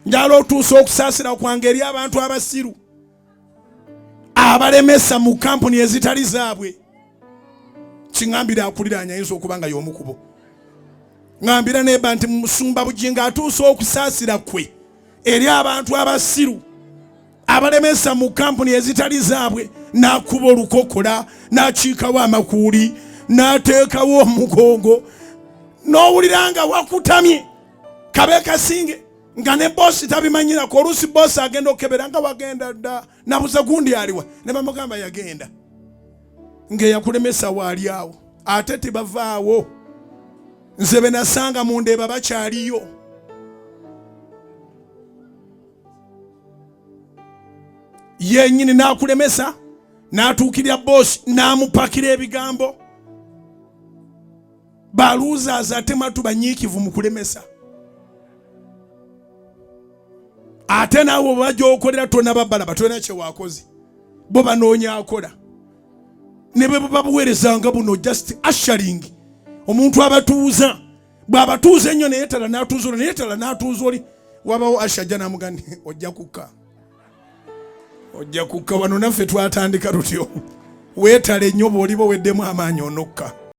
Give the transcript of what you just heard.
Njala otuusa okusaasira kwange eri abantu abasiru abalemesa mu kampuni ezitali zaabwe. Kiŋambira akuliraanya ayinza okuba nga y'omu kubo. Ŋambira neba nti musumba Bugingo atuusa okusaasira kwe eri abantu abasiru abalemesa mu kampuni ezitali zaabwe, n'akuba olukokola, n'akiikawo amakuuli, n'ateekawo omugongo, n'owulira nga wakutamye kabe kasinge nga ne boosi tabimanyirako. Oluusi boosi agenda okukebera nga wagenda dda, nabuza gundi aliwa, ne bamugamba yagenda, ng'eyakulemesa waali awo, ate tebavaawo. Nze be nasanga mu Ndeeba bakyaliyo. Yenyini n'akulemesa, n'atuukirira boosi n'amupakira ebigambo. Baluuzaaza ate matu banyiikivu mu kulemesa. Ate naawe oba gy'okolera tonababalaba, tolina kye wakoze, bo banoonya akola. Ne bwe babuweerezanga buno just asharing, omuntu abatuuza bw'abatuuza ennyo, naye tala n'atuuza oli, naye tala n'atuuza oli, wabawo asha ajja n'amugamba ojja kukka, ojja kukka. Wano naffe twatandika tutyo, weetale nnyo, bw'oliba oweddemu amaanyi onokka.